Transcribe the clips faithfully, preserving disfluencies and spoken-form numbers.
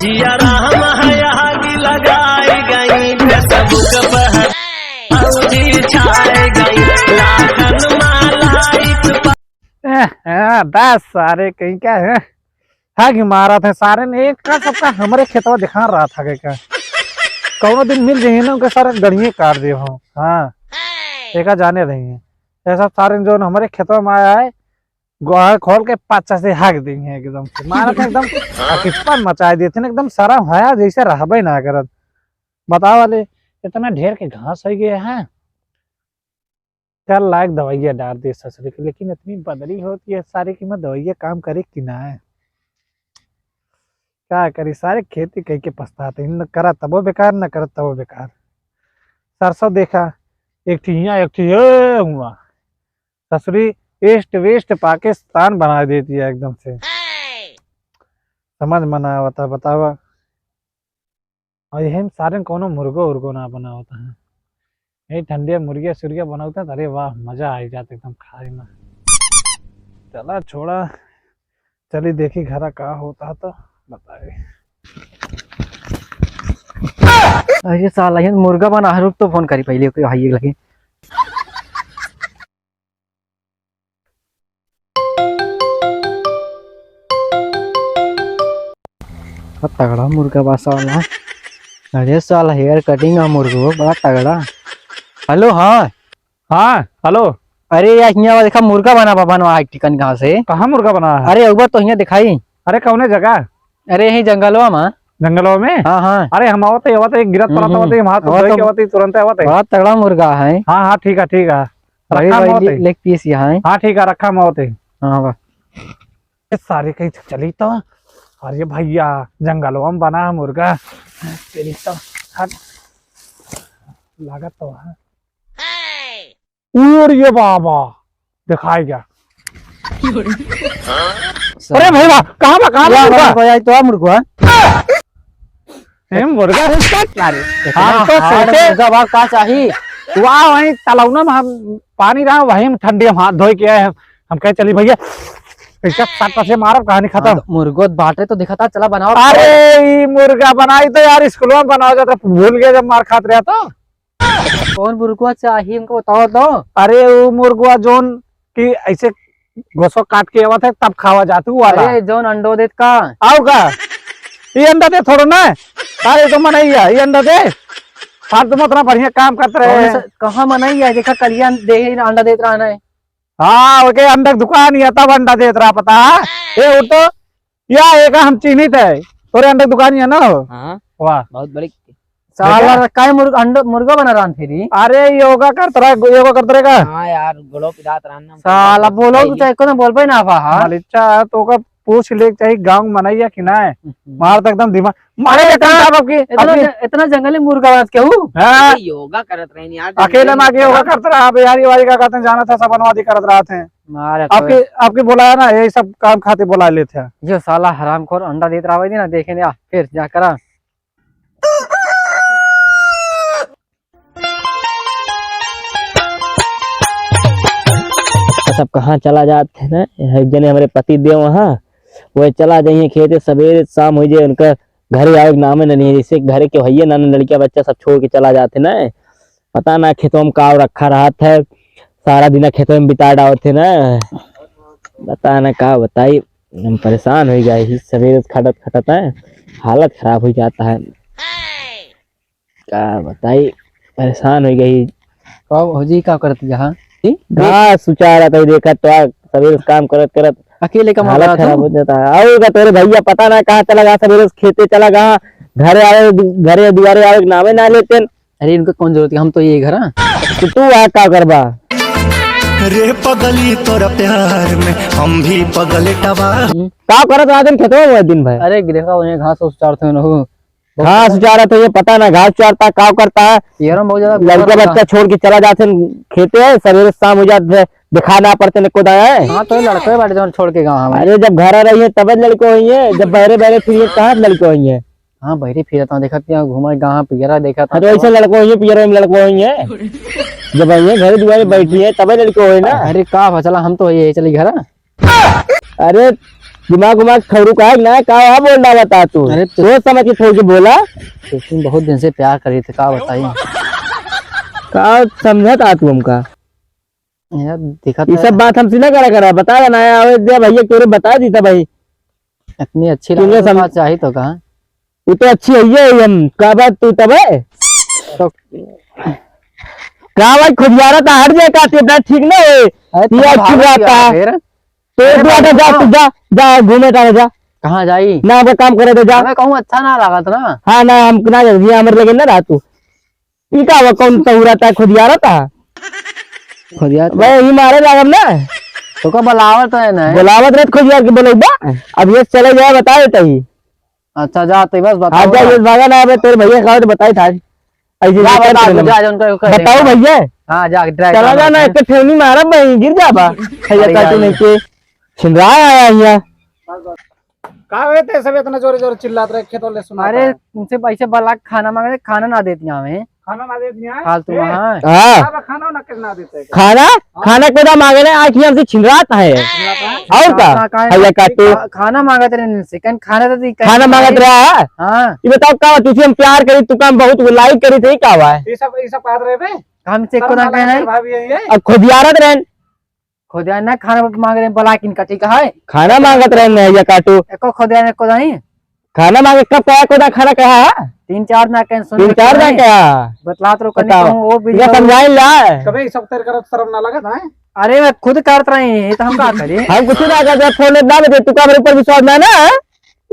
जिया राम है आग लगाई गई, Facebook पर भौजी छाई गई, लाखन माँ like। ए, हाँ, बस सारे कहीं का है। हाँ, कि मारा था सारे ने, एक का सबका हमरे खेतवा दिखा रहा था, का कौनो दिन मिल जाइए ना, उनके सारे गड़िए काट दे हो। हाँ, एका जाने रही है। ये सब सारे जो हमरे खेतवा में आया है, गोहा खोल के पाछा से हाँक देंगे एकदम से। मारा था एकदम अकिप्पन मचाए दिए थे ना, एकदम शर्म हया जैसे रहबे ना करत। बतावा ले, इतना ढेर के घास होइ गया है। कर लायक दवाइया डार दे ससुरी के, लेकिन इतनी बदरी होती है सारी कि मैं दवाइया काम करे कि ना है। का करी, सारे खेती कह के पछताते हैं, न करा तबो बेकार, न करा तबो बेकार। सरसों देखा, एक ठी हियाँ, एक ठी ए हुआ। ससुरी east west पाकिस्तान बनाइ देती है एकदम से। समझ में ना आवता, बतावा। और यही में सारे कौनो मुर्गो उर्गो ना बना होता है। यही ठंडिया मुर्गिया सुर्गिया बनाते हैं, अरे वाह, मजा आ जाता एकदम खाए में। चला छोड़ा, चली देखी घरा का होता है तो बताए। अरे साला, ये मुर्गा बना है, रुक तो फोन करी पहले, ओके, भाई लगे। बड़ा तगड़ा मुर्गा बा साला। अरे साला, hair cutting है मुर्गो, बड़ा तगड़ा। Hello, हाँ। हाँ, hello। अरे यार, हियाँ देखा मुर्गा बना बा, बनवा है टिकन कहाँ से? कहाँ मुर्गा बना है? अरे, एक बार तो हियाँ दिखाई। अरे, कौने जगह? अरे, यही जंगलवा में। जंगलवा में? हाँ, हाँ। अरे, हम आवत है, आवत है, गिरत पड़त हम्म, आवत है, हम हाथ धोई के आवत है, तुरंत आवत है। बड़ा तगड़ा मुर्गा है। हाँ, हाँ, ठीक है, ठीक है। वही, रखा वही मौत है। Leg piece यहाँ है। हाँ, ठीक है, रखा मौत है। हाँ, वाह। ये सारे कहीं चली तो। अरे भैया, जंगलवा में बना है मुर्गा। तेरी तो हट। लागत तो है। और ये बाबा, दिखाई गया। अरे भाई वाह, कहाँ बा, कहाँ बा मुर्गा? भाई, तो आ मुर्गा। ए, मुर्गा। अरे, हम तो hard सोचे मुर्गा बा, का चाही? वाह, वहीं तलौना में हम पानी रहा, वहीं में ठंडी हम हाथ धोए के आए हैं। हम कहे, "चली भैया, कैसे सट से मारब, कहानी खत्म।" हाँ, तो मुर्गो बाटे तो दिखा था, चला बनाओ। अरे, ई मुर्गा बनाई तो यार, स्कूल में बनाओ जाता, भूल गया जब मार खात रहा तो। कौन मुर्गवा चाही हमको बताओ तो। अरे वो मुर्गवा जोन की ऐसे घोसो काट के आवत है तब खावा जात उ वाला। अरे जोन अंडो देत का? आओ का? ये अंडा दे थोड़ो ना। अरे तो मनई है, ये अंडा दे। फालतू में उतना बढ़िया काम करते रहे। कौन सा, कहाँ मनई है? देखा कलिया दे ही अंडा देत रहा है। हाँ, ओके अंडा के दुकान है तब अंडा देत रहा पता है। ये उठ तो या एका हम चिन्हित है, तोरे अंडा के दुकान ही है ना हो? हाँ, वाह। बहुत बड़ी। साला देखा? काय मुर्गा, अंडा, मुर्गा बना रहा फिर ही? अरे योगा करत रहा, योगा करत रहा का? हाँ यार, गोड़ो पिरात रहा ना। साला बोलो तो चाहे को ना बोल पाए ना पा, हाँ? मलिच्चा, तो का पूछ ले चाहे गाँव में मनई है कि ना है? हम्म। मार तो एकदम दिमाग, मारे अरे बेटा, इतना, आपकी, इतना आपकी ज-, इतना जंगली मुर्गा बात केहू? हाँ। अरे योगा करत रहे यार, अकेले जंगली में आके योगा मुर्गा। करत रहा, अब यारी वारी का कहते हैं, जाना था, सब बनवादी करत रहा थे। मारे आपके, तो आपके बोला है ना, यही सब काम खातिर बोला लेते हैं। यो साला हरामखोर अंडा देत रहा ना, देखे ना, फिर जा करा। सब कहाँ चला जात है ना, एक जने हमरे पति देव वहाँ, वो चला जाइए खेते, सवेरे शाम हो जाए, उनका घरे आवे के नामे नहीं है। जैसे घरे के भैया नाना लड़किया बच्चा सब छोड़ के चला जाते ना, पता ना खेतवा में का रखा रहत है, सारा दिन खेतवा में बिता डावत है ना। बता ना का बताई, हम परेशान हो गए ही, सवेरे से खटत खटत है, हालत खराब हो जाता है। का बताई, परेशान हो गई। का भौजी का करत यहाँ? घास उचारत है, देखा तो आ, सवेरे से काम करत करत अकेले का हालत खराब हो जाता है। और का तोरे भैया पता ना कहाँ चला गया, सवेरे से खेते चला गया, घरे आवे, घरे दुआरे आवे के नामे ना लेते। अरे इनका कौन जरूरत है, हम तो ये घर। तो तू आ का करबा? रे पगली तोरा प्यार में हम भी पगलेटवा। हम्म। का करत रहा दिन खेतवा में दिन भर? अरे देखा उन्हें घास उस चारते हैं ना। घास उचारत है, ये पता ना घास उचारता, का करता है। यार बहुत ज्यादा लड़का बच्चा छोड़ के चला जाते हैं खेते, सवेरे शाम हो जाते है, दिखा ना पड़ते न को दाया है। हाँ तो ये लड़के बैठे जौन छोड़ के गाँव हमारे। अरे जब घर रही है तब लड़के हुई है, जब बहरे बहरे फिर कहाँ लड़के हुई है? हाँ, बहरी फिरत हूँ, देखत हूँ, घूमे गाँव, पियरा देखत हूँ। हाँ, तो ऐसे लड़को होइए, पियरा में लड़को होइए। जब आइए, घर दुआरे बैठी है, तबे लड़को होए ना। अरे, का बा, चला, हम तो यही चली घर। अरे, दिमाग उमाग खौरू का है ना, का हुआ बोल रहा बता तू? अरे, तो सोच समझ के खोल के बोला। तो तुम बहुत दिन से प्यार करी थे, का बताई? का समझा था तू हमका? यार, दिखा ये था। सब बात हमसे ना करा करा, बता देना है, आवे दे भैया, तोरे बता दी था भाई। इतनी अच्छी तुमने लगा तो सम- बात चाहिए तो कहा? वो तो अच्छी है, ये हम का बात तू तब है? तो का भाई, खुदियारा तो हट जाए, का तू अपना ठीक ना है? अरे, ये तो अच्छी भागत बात क्या है। फिर? तो अरे, तू आटा भागत जा, ना। तू जा, जा घूमे टाले जा। कहाँ जाई? ना, आपका काम करे तो जा। हमें कहूँ अच्छा ना लागत ना। हाँ, ना, हम ना जाई, ये हमरे लगे ना रहा तू। ई का हुआ, कौन तहुरा था, खुदियारा था? खुदियार था। भाई, ई मारे लागब ना। तो का बुलावत है ना? बुलावत रहे तो खुदियार के बोलौबा। अब ये चले जाए, बता देता ही। अच्छा, जा, तो बस हाँ, बताओ जा, ना। ये भागा ना, अबे तोरे भैया का तो बताई था। ऐसे जा, नहीं बता, करते तू ना। जा, जा, उनका कह बताओ देगा। भैया। हाँ, जा, try चला करो, जा ना, हैं? एक ठेवनी मारब भाई, गिर जाबा। भैया अरे का यार। तू नहीं के छिंदरा आया हिया। का होए ते सब इतना जोरे जोरे चिल्लात रहे, खेतों ले सुनाता अरे, है। तुमसे पैसे बला के खाना मांगे, खाना ना देती हमें। खाना ना देती है? फालतू ए, वहाँ। हाँ। खाना, खाना ना, ना देते हैं। खाना? हाँ। खाना कोदा मांगे ना, आँखी हमसे छिंदरात है। छिंदरात है? और का? खाना काहे भैया का तू? खा-, खाना मांगत रहे इनसे, कहीं खाना तो दी, कहीं खाना मांगत खाए। रहा है? हाँ। ये बताओ का, तुझे हम प्यार करी, तू काम बहुत like करी थे, का हुआ है? ये सब, ये सब बात रहे बे? हमसे शर्म कोदा ना कहे लगे नहीं? भाभी, ये, ये। अब खुदियारत रहे। खुदा ना खाना मांग रहे, बला किन का, ठीक है? खाना मांगत रहे ना, या काटू। एको खुदा ने कोदा नहीं? खाना मांगे, कब कहा खुदा खाना कहा? तीन चार ना कहे, सुन तीन ले चार ना नहीं। कहा? बतलात रहो, कहीं बताओ। कहूँ, वो भी इनका जाओ। समझाई ला। कबे ई सब तेरे करत शर्म ना लगत है? अरे, मैं खुद करत रही, ये तो हम का करी? हम कुछ ना करते, फोन ना बजे, तू का मेरे ऊपर विश्वास ना, ना?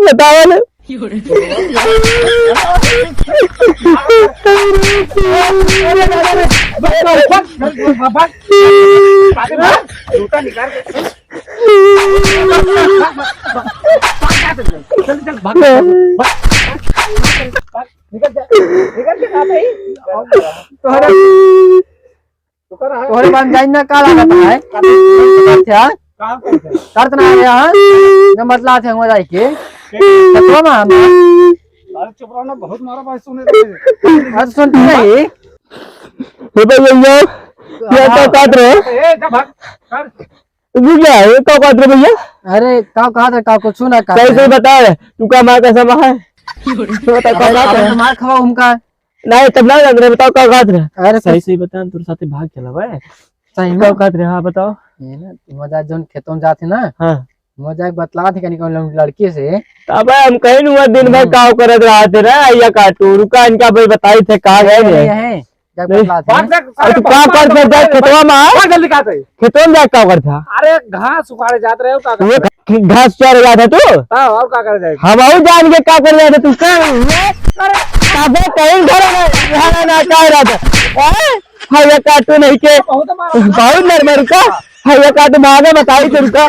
बताओ ना। जूता निकाल के। चल, चल, भाग, भाग, भाग, निकल जा, निकल जा, भाग भाई। तोहरा तोहरे बन जाई ना, का लागत है? करत ना है, हाँ? जब मतलब थे हो जाए के। खेतवा में हम। अरे चुप रहो ना, बहुत मारा भाई, सुने दे। आज सुनती नहीं। हे भैया, ये, ये तो हाँ। काट रहे हैं। ए, जा भाग, कर। रुक जा, ये का काट रहे भैया? अरे, का कहत रहे, का कुछ ना कहत सही, सही रहे। बता रहे, तू का मार का समा है? तू बता, का अरे, बात अरे, है? मार खवा उनका। नहीं, तब ना जान रहे, बताओ, का कहत रहे? अरे, सही, कुछ सही बता, तोर साथे भाग चला बे। सही का में? कहत रहे, हाँ, बताओ। ये ना, मजा जोन खेतों में जाते ना, हाँ। मजा एक बतला थे कहीं कौन लड़की से। तब हम कहीं हुआ दिन भर हम्म। काव करत रहा थे ना, या काटू, रुका, इनका भाई बताई थे, कहाँ गए ये रे? है। जा नहीं। बतला दे। भाग, भाग, अब तू भाग, का भाग, कर, भाग, जा भाग, खेतवा में आ। भाग, जल्दी कहा थे। खेतवा में जा का करत था? अरे, घास उखाड़े जात रहे हो, का वो करत? घ-, घास चर जात है तू? हाँ, और का कर जाए? हम और जान के का कर जात है तू? का, ये, अरे, काबे कहीं घर में, घर में ना का रहत है? हैं? हाँ, ये काटू नहीं के, बहुत मारा। बहुत मर मर का? हाँ, ये काटू बाद में बताई तेरे का।